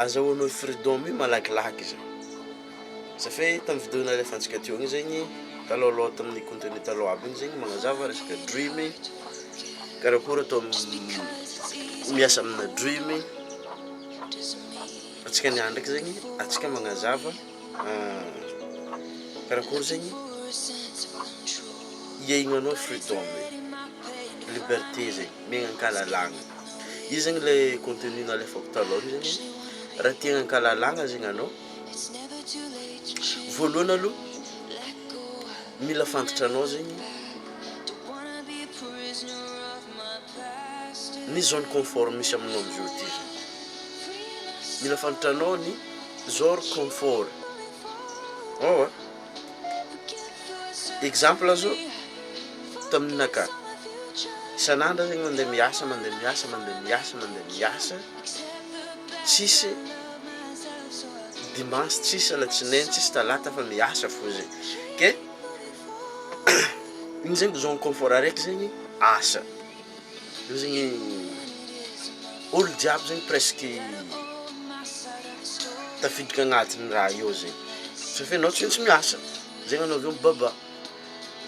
Azahoanao freedom io malakilaky zegny, safe tamin'ny video nalefantsika teo igny zegny talohaloha tamin'ny contenu taloha aby igny zegny magnazava resaka dream, karakory atao miasa amina dream, antsika niany ndraiky zegny antsika magnazava karakory zegny hiaignanao freedom, liberté zegny, miaigna an-kalalahana. Io zegny le contenu nalefako taloha io zegny, raha te hiaigna an-kalalahana zegny anao, voalohany aloha mila fantatranao zegny ny zone confort misy aminao amizao ty zao, mila fantatranao ny zone confort, ao a. Exemple zao taminakahy, isan'andro zaho zegny mande miasa mande miasa mande miasa mande miasa, tsisy dimanche tsisy alatsinainy tsisy talata fa miasa fô zegny, ke igny zegny zone confort araiky zegny asa. Io zegny olo jiaby zegny presque tafiditra agnatin'ny raha io zegny, sauf enao tsy maintsy miasa, zegny anao aveo mibaba,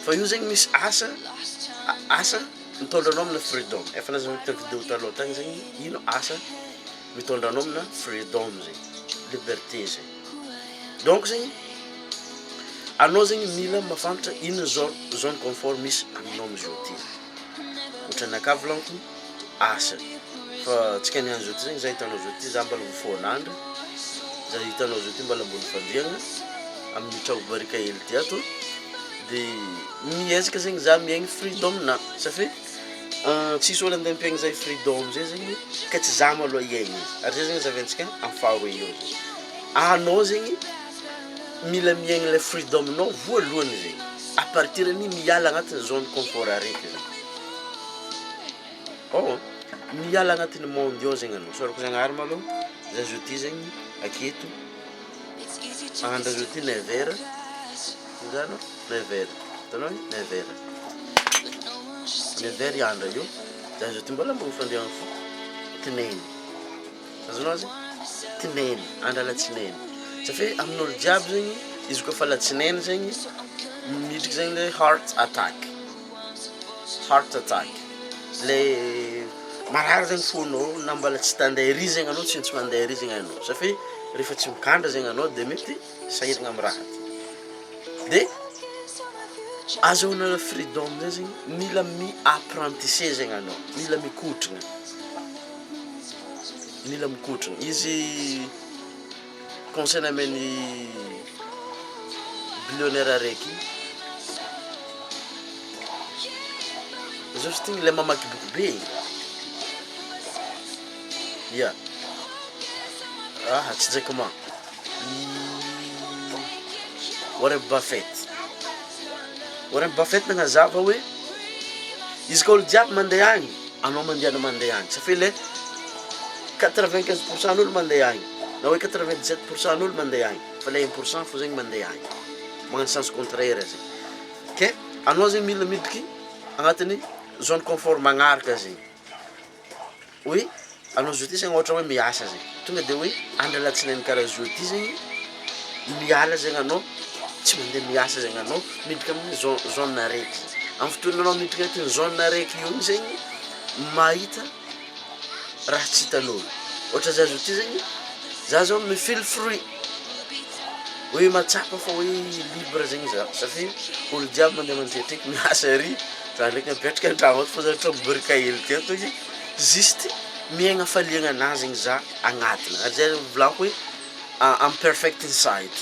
fa io zegny misy asa, asa mitondra anao amina freedom, efa nazavaiko tamy video taloha tagny zegny ino asa mitondra anao amina freedom zegny, liberté zegny, donc zegny anao zegny mila mahafantatra ino zone zone confort misy aminao amizao ty. Ohatran'ny volaniko asa fa antsika niany zao ty zegny za hitanao zao ty za mbola mifoha-nandro, za hitanao zao ty mbola ambony fandriagna amin'ny tragno barika hely ty ato, de miezaka zegny za miaigny freedom-na safe tsisy ôlo ande hampiaigny zah freedom zay zegny ka tsy za malôha hiaigny izy, ary zay zegny zavantsika amy faharoe eo zegny, anao zegny mila miaigny le freedom-nao voalohany zegny. À partir ny miala agnatin'ny zone confort araiky zany, ao miala agnatin'ny monde ao zegny anao, isaorako Zagnahary malôha za zao ty zegny aketo, andro zao ty neuf heures, hitanao neuf heures, hitanao igny neuf heures, neuf heures andro io, za zao ty mbola ambony fandriagna fô, tinainy. Azonao azy? Tinainy, andro alatsinainy, safe amin'olo jiaby zegny izy kôfa alatsinainy zegny midriky zegny le heart attack, heart attack, le marary zegny fônao na mbola tsy te ande ery zegny anao tsy maintsy mande ery zegny anao safe rehefa tsy mikandra zegny anao de mety sahiragna amy raha ty, de azahoana freedom zay zegny mila mi-apprentisse zegny anao, mila mikotrana. Mila mikotrana, izy conseil namen'i billionaire araiky igny, zao ty le mamaky boky be igny, ya, aha tsy Jack Ma, i Warren Buffet, Warren Buffet nagnazava hoe izy ka olo jiaby mande agny anao mandiana mandeha agny sauf le 95 pourcent n'olo mandeha agny na hoe 97 pourcent n'olo mandeha agny fa le un pourcent fô zegny mandeha agny magnano sens contraire zegny ke anao zegny mila midriky agnatin'ny zone confort magnaraka zegny. Hoe anao zao ty zegny ôhatra hoe miasa zegny, tonga de hoe andro alatsinainy karaha zao ty zegny miala zegny anao tsy mande miasa zegny anao miditra amin'ny zone zone araiky, amy fotoana anao miditra agnatin'ny zone araiky io zegny mahita raha tsy hitan'olo, ôhatra zah zao ty zegny, zah zao mi-feel free hoe mahatsapa fa hoe libre zegny zah satria olo jiaby mande mandretriky miasa ary, zah ndraiky mipetraka an-tragno ato fa zah tragno barika hely ty ato igny juste miaigna hafaliagna anahy zegny zah agnatiny, ary zay volagniko hoe I'm perfect inside,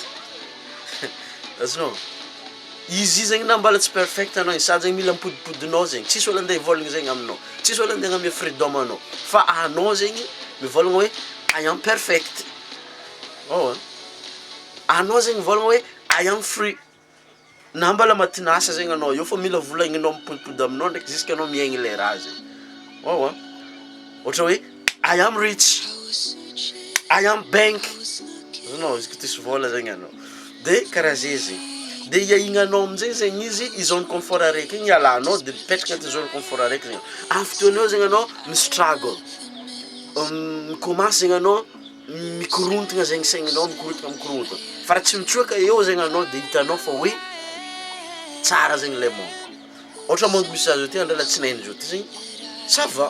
azonao? Izy io zegny na mbola tsy perfect anao sady zegny mila mipodipodinao zegny, tsisy ôlo ande hivôlagna zegny aminao, tsisy ôlo ande hagname freedom anao, fa anao zegny mivôlagna hoe I am perfect, ôa, anao zegny mivôlagna hoe I am free. Na mbala matin'asa zegny anao eo fa mila volagninao mipodipody aminao ndraiky jusque anao miaigny le raha zegny, ao an, ohatra hoe I am rich, I am bank, azonao izy ko tsisy vôla zegny anao, de karaha zay zegny, de iaignanao amizay zegny izy i zone confort araiky igny ialanao de mipetraka anaty zone confort araiky zegny, amy fotoana io zegny anao mi-struggle, mi-commence zegny anao. Mikorontagna zegny saigninao, mikorontagna mikorontagna, fa raha tsy mitsoaka eo zegny anao de hitanao fa hoe tsara zegny le monde, ôhatra monde misy za zao ty andro alatsinainy zao ty zegny ça va,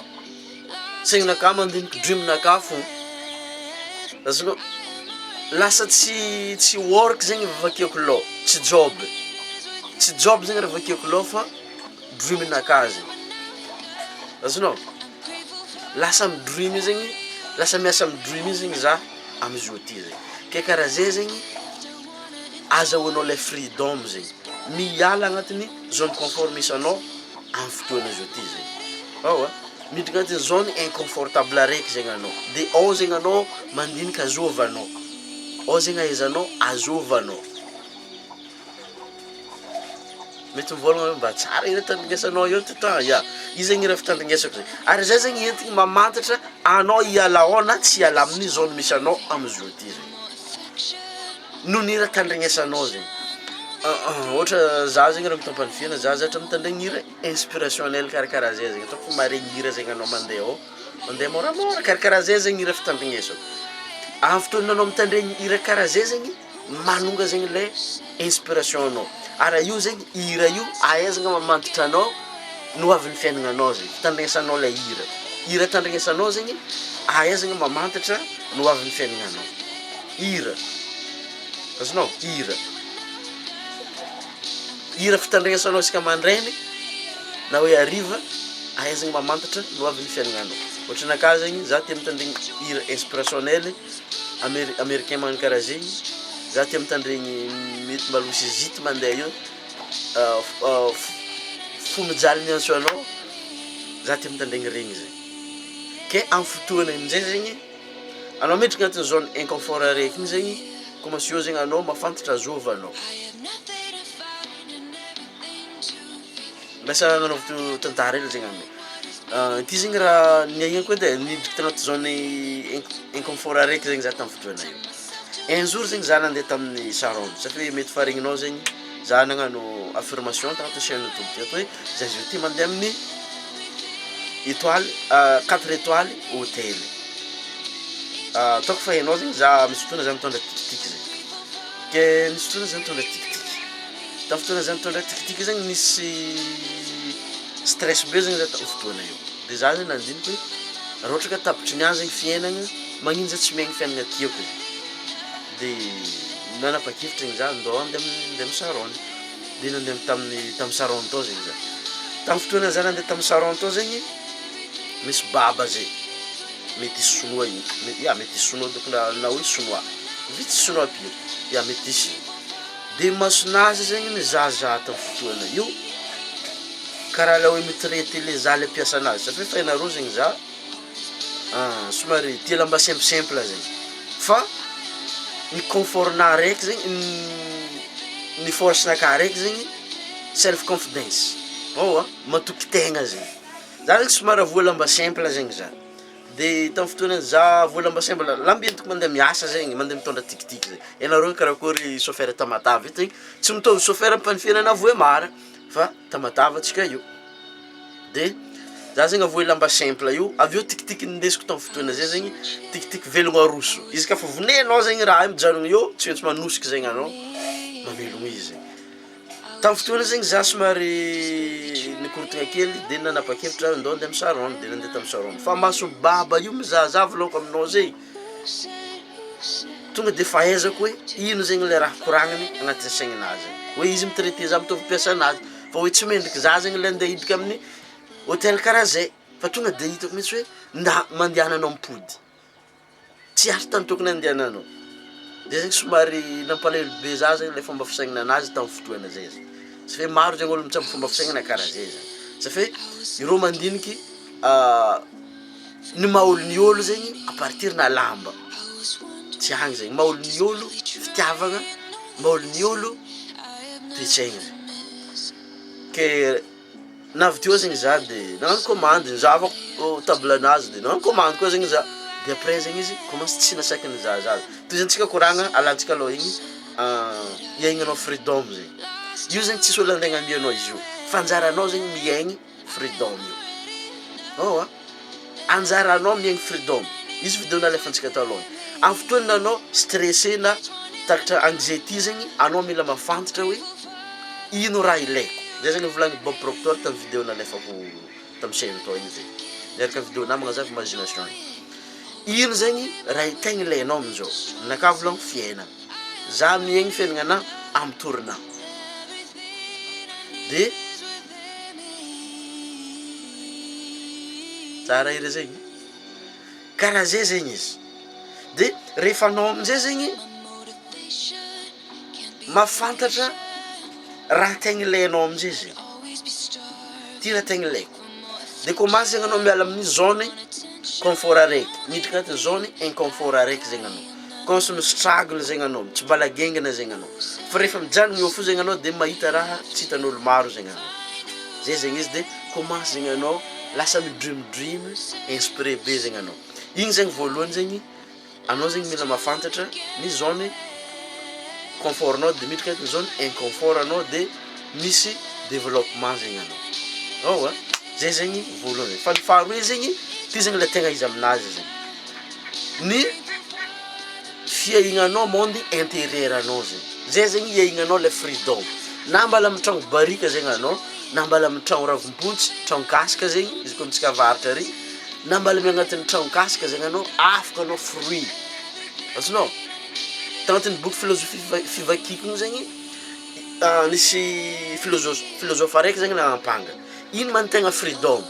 saigninakahy mandiniky dream-nakahy fôgna, azonao, lasa tsy tsy work zegny vakiako lôha, tsy job, tsy job zegny raha vakiako lôha fa dream-nakahy zegny, azonao. Lasa amy dream io zegny, lasa miasa amy dream io zegny zah amizao ty zegny, ke karaha zay zegny azahoanao le freedom zegny, miala agnatin'ny zone confort misy anao amy fotoagna zao ty zegny, ao a, miditra agnatin'ny zone inconfortable araiky zegny anao, de ao zegny anao mandinika azôvy anao, ao zegny ahaizanao azôvy anao. Mety mivôlagna hoe mba tsara hira tandrignesanao eo ty ta, ya, io zegny hira fitandrignesako zegny, ary zay zegny entigny mamantatra anao hiala ao na tsy hiala amin'ny zone misy anao amizao ty zegny, noho ny hira tandrignesanao zegny, ôhatra za zegny raha mitaom-pandrifiana za zatra mitandregny hira inspirationnel karakaraha zay zegny, ataoko fa maharegny hira zegny anao mande ao, mande môramôra karakaraha zay zegny hira fitandrignesako, amy fotoagna anao mitandregny hira karaha zay zegny manonga zegny le inspiration anao, ary io zegny hira io ahaizana mamantatra anao ny ho avin'ny fiaignananao zegny, fitandrenesanao le hira, hira tandrenesanao zegny ahaizana mamantatra ny ho avin'ny fiaignananao, hira, azonao, hira, hira fitandrenesanao isaka mandraigny na hoe hariva ahaizana mamantatra ny ho avin'ny fiaignananao, ôhatra anakahy zegny za tia mitandregny hira inspirationnel. Ameri- americain magnano karaha zegny, za tia mitandregny mety mbala misy zity mandeha eo, fo mijaly miantso anao, za tia mitandregny regny zegny, ke amy fotoagna amizay zegny anao miditra agnatin'ny zone inconfort araiky igny zegny, commence eo zegny anao mahafantatra azôvy anao. Lasa nanaovako tantara hely zegny aminao, ity zegny raha niaignako edy e, niditra tagnaty zone inconfort araiky zegny zah tamin'ny fotoagna io, un jour zegny zah nande tamin'ny Saron, satria mety efa regninao zegny zah nagnano affirmation tagnatin'ny chaine youtube ty ato hoe zah zao ty mande amin'ny etoile quatre etoiles hôtely, ataoko fa hainao zegny zah misy fotoagna zah mitondra tikitiky zegny, ke nisy fotoagna zah nitondra tikitiky. Tamin'ny fotoana zah nitondra tikitiky zegny nisy stress be zegny zah tamin'ny fotoana io, de zah zegny nandiniky hoe raha ohatra ka tapitry ny andro zegny fiaignana magnino zah tsy miaigny fiaignana tiako e, de nanapa-kevitra igny zah ndao ande ande amy Saron, de nande tamin'ny tamy Saron tao zegny zah, tamin'ny fotoana zah nande tamy Saron tao zegny misy baba zay metisy sinoa io, ya metisy sinoa dônko na hoe sinoa, vitsy sinoa pire, ya metisy. De masonazy zegny nizahazaha tamin'ny fotoana io, karaha le hoe mi-traiter le za le mpiasa anazy, satria efa hainareo zegny za somary tia lamba simple simple zegny, fa ny confort-nahy raiky zegny, ny force-nakahy raiky zegny self confidence, eoa matoky tegna zegny, za zegny somary avoa lamba simple zegny za. De tamin'ny fotoana za vola mba sembla lamba entiko mande miasa zegny, mande mitondra tikitiky zay, ianareo karakory chauffeur Tamatave io ty, tsy mitovy chauffeur Ampanifiagnana Vohemar fa Tamatave antsika io, de za zegny avoa lamba simple io, avy eo tikitiky nindesiko tamin'ny fotoana zay zegny tikitiky velogno aroso, izy ka fa vonenao zegny raha io mijanona eo tsy maintsy magnosiky zegny anao mamelogno izy. Tamin'ny fotoana zegny zah somary nikorontagna kely de nanapa-kevitra aho ndao ande amy Saron de nande tamy Saron, fa mason'i baba io mizahazaha volagniko aminao zay, tonga de fahaizako hoe ino zegny le raha koragniny agnatin'ny saigninazy, hoe izy mi-traiter zah mitovy mpiasa anazy, fa hoe tsy mendriky zah zegny le ande hiditra amin'ny hôtel karaha zay, fa tonga de hitako mintsy hoe nda- mandehana anao mipody. Tsy ary tany tokony andehananao, de zegny somary nampalahelo be zah zegny le fomba fisaignananazy tamin'ny fotoana zay zay, sy hoe maro zegny olo mitsabo fomba fisaignana karaha zay zany, sa fe ireo mandiniky ny maha olo ny ôlo zegny à partir na lamba, tsy agny zegny, maha olo ny ôlo fitiavagna, maha olo ny ôlo toe-tsaigna, ke Na avy teo zegny za de nagnano kômandy, nizahavako table-nazy de nagnano kômandy koa zegny za, de après zegny izy commence tsy nasaky nizahazaha, tohizantsika koragna alantsika alôha igny iaignanao freedom zegny, io zegny tsisy ôlo ande agnamianao izy io fa anjaranao zegny miaigny freedom io, eoa anjaranao miaigny freedom. Izy video nalefantsika taloha. Amin'ny fotoana anao stressé na takatra anxiety zegny, anao mila mahafantatra hoe ino raha ilaiko. Zay zegny volagniny Bob Proctor tamin'ny video nalefako tamin'ny chaîne tao igny zay. Miaraka video namagna za imagination. Ino zegny raha tegna ilainao amin'izao? Aminakahy volagno fiainana. Za miaigny fiaignananahy amy tourna. De tsara hira zegny, karaha zay zegny izy, de rehefa anao amizay zegny mahafantatra raha tegna ilainao amizay zegny, ty raha tegna ilaiko, de kômansy zegny anao miala amin'ny zone confort araiky, miditra agnatin'ny zone inconfort araiky zegny anao, kômansy mi-struggle zegny anao, mitsibalagengana zegny anao, fa rehefa mijanona eo fo zegny anao de mahita raha tsy hitan'olo maro zegny anao, zay zegny izy de kômansy zegny anao lasa mi-dream dream, inspiré be zegny anao, igny zegny voalohany zegny anao zegny mila mahafantatra ny zone confort-nao de miditra agnatin'ny zone inconfort anao de misy développement zegny anao, ao a, zay zegny voalohany, fa ny faharoe zegny ty zegny le tegna izy aminazy zegny, ny fiaignanao monde intérieur anao zegny, zay zegny iaignanao le freedom, na mbala amy tragno barika zegny anao, na mbala amy tragno ravimpontsy, tragno kasika zegny izy koa amintsika avaratra ary, na mbala agnatin'ny tragno kasika zegny anao afaka anao fruit, azonao? Tagnatin'ny boky filôzôfia fivakiko igny zegny nisy filôzô- filôzôfa araiky zegny nanampanga, ino ma ny tegna freedom?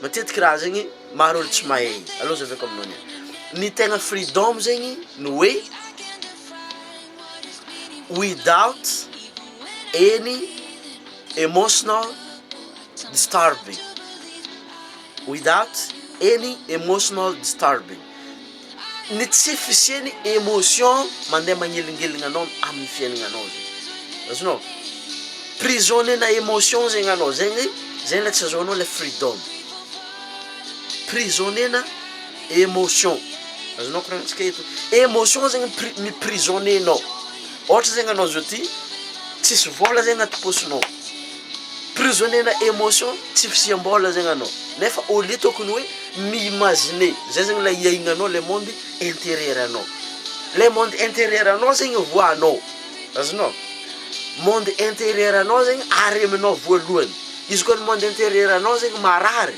Matetiky raha zegny maro olo tsy mahay, alô azavaiko aminao niany, ny tegna freedom zegny ny hoe without any emotional disturbing, without any emotional disturbing, ny tsy fisian'ny emotion mande magnelingeligna anao amin'ny fiaignananao zegny, azonao? Prisonnier-na emotion zegny anao, zegny zegny le tsy azahoanao le freedom, prisonnier-na emotion, azonao koragnitsika eto? Emotion zegny mi-pri- mi-prisonnier anao, ôhatra zegny anao zao ty tsisy vôla zegny agnaty paosinao, prisonnier-na emotion tsy fisiam-bôla zegny anao, nefa au lieu tokony hoe mi-imaginer, zay zegny le iaignanao le monde intérieur anao, le monde intérieur anao zegny voanao, azonao? Monde intérieur anao zegny areminao voalohany, izy koa ny monde intérieur anao zegny marary,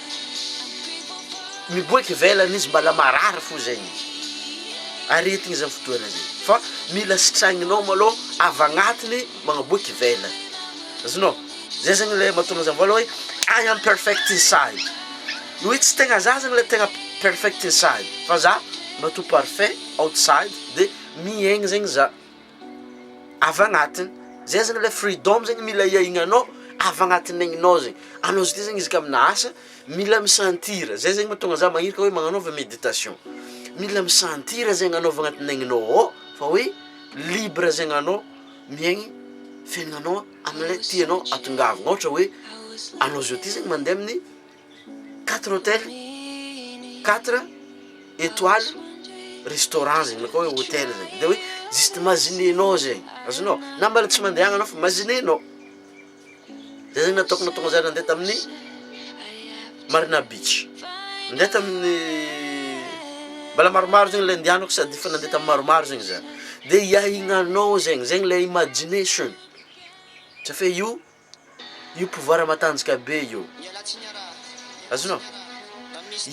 miboaka ivelany izy mbala marary fo zegny izy, aretigny zany fotoana zay, fa mila sitragninao malôha avy agnatiny magnaboaka ivelany, azonao? Zay zegny le mahatonga za mivôlagna hoe I am perfect inside, ny hoe tsy tegna za zegny le tegna perfect inside fa za matoa parfait outside de miaigna zegny za avy agnatiny, zay zegny le freedom zegny mila iaignanao avy agnatin'ny aigninao zegny, anao izy ty zegny izy ka amina asa mila mi-sentir, zay zegny mahatonga za magniraka hoe magnanaova méditation, mila mi-sentir zegny anao avy agnatin'ny aigninao ao fa hoe libre zegny anao miaigny fiaignanao amle tianao atongavana, ohatra hoe anao zao ty zegny mande amin'ny quatre hôtel, quatre étoiles restaurant zegny na koa hoe hôtel zegny, de hoe juste imaginenao zegny, azonao, na mbala tsy mande agny anao fa imaginenao, zay zegny nataoko nahatonga zah nande tamin'ny Marina beach, nande tamin'ny mbala maromaro zegny le andianako sady efa nande tamin'ny maromaro zegny zah, de iaignanao zegny, zegny le imagination, sa fe io Io pouvoir matanjaka be io, azonao?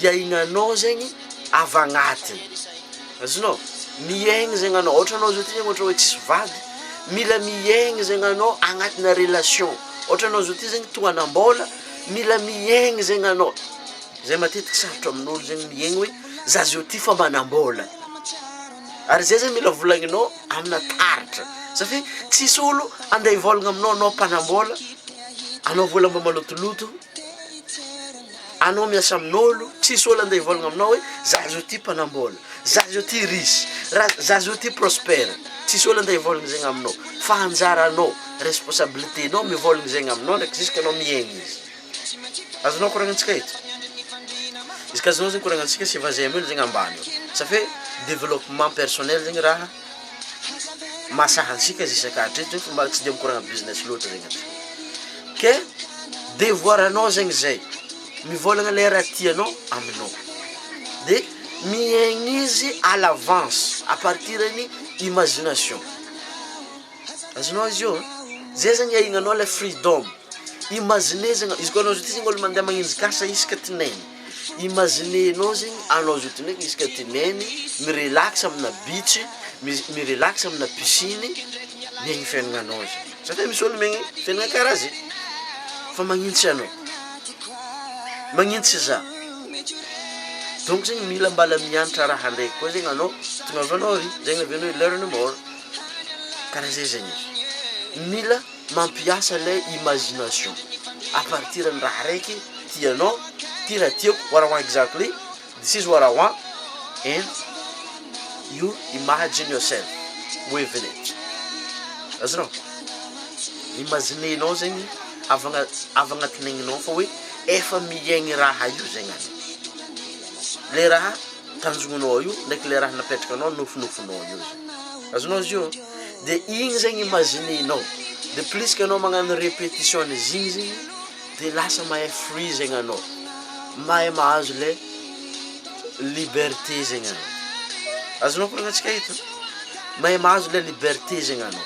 Iaignanao zegny avy agnatiny, azonao? Miaigny zegny anao, ôhatra anao zao ty zegny ôhatra hoe tsisy vady, mila miaigny zegny anao agnatina relation, ôhatra anao zao ty zegny tohanam-bôla, mila miaigny zegny anao, zay matetiky sarotro amin'olo zegny miaigny hoe za zao ty fa manam-bôla, ary zay zegny mila volagninao amina taratra satria tsisy olo andeha hivôlagna aminao anao mpanambola, anao vola mba malotoloto, anao miasa amin'ôlo, tsisy olo andeha hivôlagna aminao hoe za zao ty mpanambola, za zao ty riche, ra- za zao ty prospère, tsisy olo andeha hivôlagna zegny aminao fa anjaranao, responsabilité-nao mivôlagna zegny aminao ndraiky jusque anao miaigny izy. Azonao koragnantsika eto? Izy ka azonao zegny koragnantsika sy vazaha io zegny ambany eo, ça fait développement personnel zegny raha mahasahy antsika jusqu'à hatreto fa mba tsy de mikoragna business loatra zegny antsika, ke devoir anao zegny zay, mivôlagna le raha tianao aminao, de. Miaigna izy à l'avance, à partir ny imagination. Azonao izy io? Zay zegny iainanao le freedom. Imagine zegny, izy koa anao zao ty zegny olo mandeha magnenjika asa isaka tinainy, imaginenao zegny anao zao ty ndraiky isaka tinainy mi-relax amina beach, mi-relax amina piscine, miaigny fiaignananao zegny, satria misy olo miaigny fiaignana karaha zay, fa magnino tsy anao, magnino tsy zah, donc zegny mila mbala mianatra raha ndraiky koa zegny anao tongavanao ary, zegny nahavianao hoe learn more, karaha zay zegny izy, mila mampiasa lay imagination à partir ny raha raiky tianao, ty raha tiako, what I want exactly, this is what I want and you imagine yourself with it, azonao? Imaginenao zegny avy agna- avy agnatin'aigninao fa hoe efa miaigny raha io zegny anao, le raha tanjognonao io ndraiky le raha napetrakanao nofinofinao io zegny, azonao izy io? De igny zegny imaginenao, de plus que anao magnano repetition an'izy igny zegny de lasa mahay free zegny anao, mahay mahazo le liberté zegny anao, azonao koragnantsika eto? Mahay mahazo le liberté zegny anao,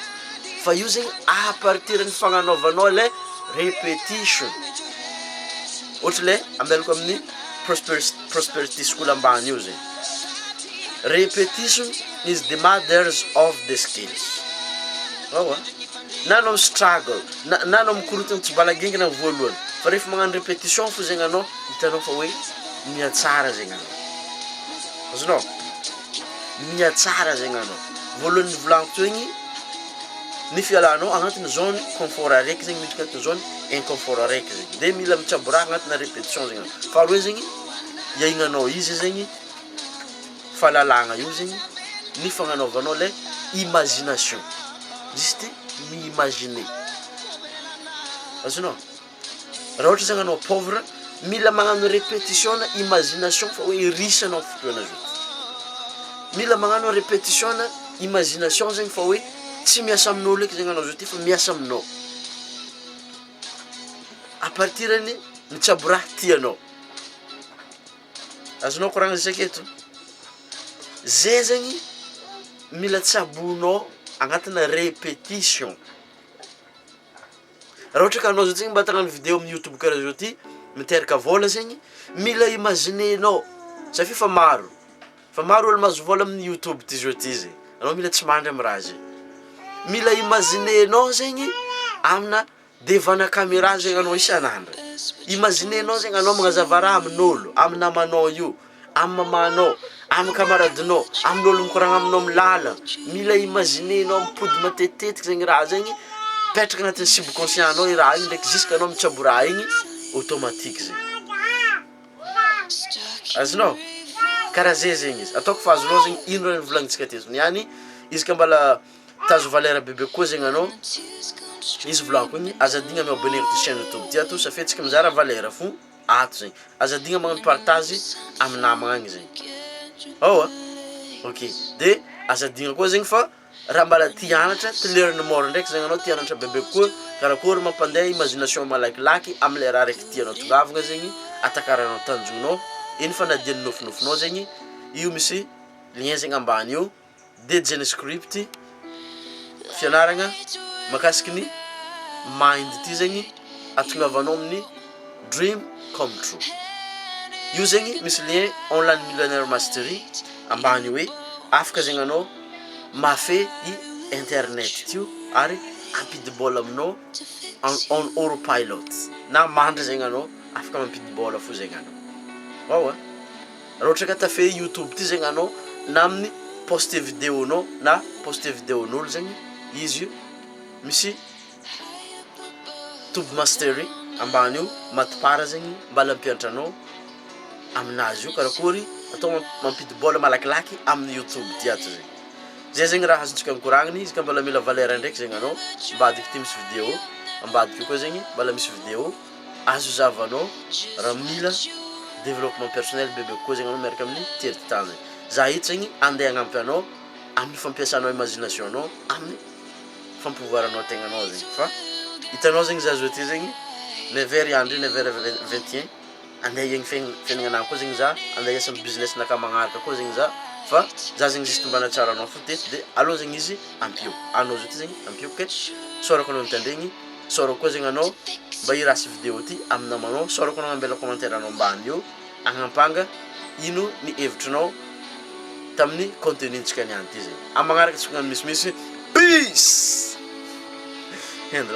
fa io zegny à partir ny fagnanaovanao le repetition, ohatra le ambelako amin'ny prosper- prosperity school ambany io zegny, repetition is the mothers of the skills, eoa. Na anao mi-struggle, na na anao mikorontana tsy balagingina amin'ny voalohany, fa rehefa magnano repetition fo zegny anao, hitanao fa hoe mihatsara zegny anao, azonao? Mihatsara zegny anao, voalohany nivolagniko teo igny, ny fialanao agnatin'ny zone confort araiky zegny miditra agnatin'ny zone inconfort araiky zegny, de mila mitsabo raha agnatina repetition zegny anao, faharoe zegny iaignanao izy zegny fahalalagna io zegny ny fagnanaovanao le imagination, juste mi-imaginer, azonao? Raha ohatra zany anao pauvre, mila magnano repetition na imagination fa hoe riche anao fotoana zao, mila magnano repetition na imagination zegny fa hoe tsy miasa amin'ôlo eky zegny anao zao ty fa miasa aminao, à partir ny mitsabo raha tianao. Azonao koragna zay aketo? Zay zegny mila tsaboinao agnatina repetition, raha ohatra ka anao zao zegny mba te hagnano video amin'ny youtube karaha zao ty miteraka vôla zegny, mila imaginenao satria fa maro, fa maro olo mahazo vôla amin'ny youtube ty zao ty zegny, anao mila tsy mandry amy raha zay, mila imaginenao zegny amina Devant-na caméra zegny anao isan'andro, imaginenao zegny anao magnazava raha amin'ôlo, amy namanao io, amy mamanao, amy camaradinao, amin'ôlo mikoragna aminao amy lala, mila imaginenao mipody matetitetiky zegny raha zegny, mipetraka agnatin'ny subconscient-nao i raha igny ndraiky jusque anao mitsabo raha igny automatique zegny, azonao? Karaha zay zegny izy, ataoko fa azonao zegny ino raha novolagnintsika teto niany, izy ka mbala. Tazo valeur bebe kokoa zegny anao, izy volagniko igny, aza adigna mi-abonner ty chaine youtube ty ato safia antsika mizara valeur fo ato zegny, aza adigna magnano partage amy namagna agny zegny, ao a, ok, de aza adigna koa zegny fa raha mbala te hianatra te learn more ndraiky zegny anao te hianatra bebe kokoa karakôry mampandeha imagination malakilaky amle raha raiky tianao tongavagna zegny atakaranao tanjognonao, eny fa na dia ny nofinofinao zegny, io misy lien zegny ambany io. de JavaScript fianaragna mahakasiky ny mind ty zegny ahatongavanao amin'ny dream come true, io zegny misy lien online millionaire mastery ambany io hoe afaka zegny anao mahafehy i internet ty io ary ampidi-bôla aminao en on autopilot na mandry zegny anao afaka mampidi-bôla fo zegny anao, ao a. Raha ohatra ka tafehy youtube ty zegny anao na amin'ny poste video nao na poste video n'olo zegny izy io misy tube mastery ambany io matipara zegny mbala ampianatra anao aminazy io karakôry atao mampidi-bôla malakilaky amin'ny youtube ty ato zegny, zay zegny raha azontsika ankoragniny izy ka mbola mila valeur ndraiky zegny anao ambadiky ty misy video ambadika io koa zegny mbola misy video. Azo zahavanao raha mila développement personnel bebe kokoa zegny anao miaraka amin'ny Thierry Titan zegny. Za eto zegny andeha hagnampy anao amin'ny fampiasanao imagination-nao amin'ny fampivouaranao tegnanao zegny fa hitanao zegny za zao ty zegny neuf heures i andro io neuf heures 21. Andeha hiaigny fiaign- fiaignananahy koa zegny za, andeha hiasa amy business-nakahy magnaraka koa zegny za, fa za zegny juste mba hanatsara anao fo teto de alô zegny izy ampio, anao zao ty zegny ampio ke sôrako anao nitandregny, sôrako koa zegny anao mba hirasy vidéo ty amy namanao, sôrako anao nambela commentaire anao ambany eo agnampanga ino ny hevitrinao tamin'ny contenu-ntsika niany ty zegny, amy magnaraka tsika magnano misimisy, peace and love.